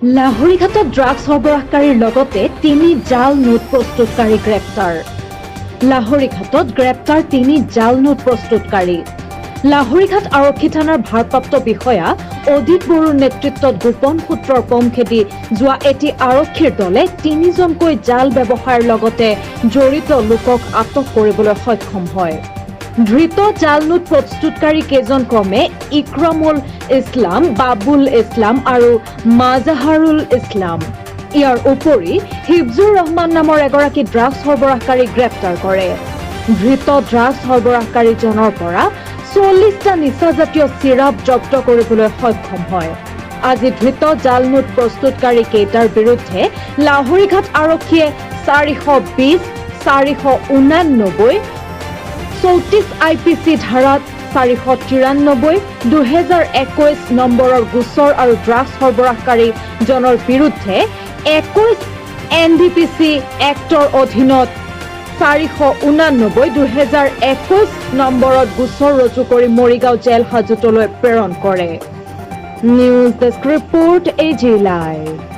লাহৰীঘাটত drugs সৰবৰাহকাৰীৰ লগতে তিনি জাল নোট প্ৰস্তুতকাৰী গ্ৰেপ্তাৰ। লাহৰীঘাটত গ্ৰেপ্তাৰ তিনি জাল নোট প্ৰস্তুতকাৰী। লাহৰীঘাট আৰক্ষী থানাৰ ভাৰপ্ৰাপ্ত বিষয়া অদিত বড়োৰ নেতৃত্বত গোপন সূত্ৰৰ পম খেদি যোৱা এটি আৰক্ষীৰ দলে তিনিজনকৈ জাল ব্যৱসায়ৰ লগতে জড়িত লোকক আটক কৰিবলৈ সক্ষম হয়। ধৃত জাল নোট প্ৰস্তুতকাৰী কেইজন ক্ৰমে ইক্ৰামুল ইছলাম, বাবুল ইছলাম আৰু মাজাহাৰুল ইছলাম। ইয়াৰ উপৰি হিফজুৰ ৰহমান নামৰ এগৰাকী ড্ৰাগছ সৰবৰাহকাৰীক গ্ৰেপ্তাৰ কৰে। ধৃত ড্ৰাগছ সৰবৰাহকাৰীজনৰ পৰা 40টা নিচাজাতীয় চিৰাপ জব্দ কৰিবলৈ সক্ষম হয়। আজি ধৃত জাল নোট প্ৰস্তুতকাৰী কেইটাৰ বিৰুদ্ধে লাহৰীঘাট আৰক্ষীয়ে 420, 489, 34 আইপিচি ধাৰাত 493 2021 নম্বৰৰ গোচৰ আৰু ড্ৰাগছ সৰবৰাহকাৰীজনৰ বিৰুদ্ধে 21 এনডিপিচি এক্টৰ অধীনত 489 2021 নম্বৰত গোচৰ ৰুজু কৰি মৰিগাঁও জেল হাজোতলৈ প্ৰেৰণ কৰে। News desk report, AG live.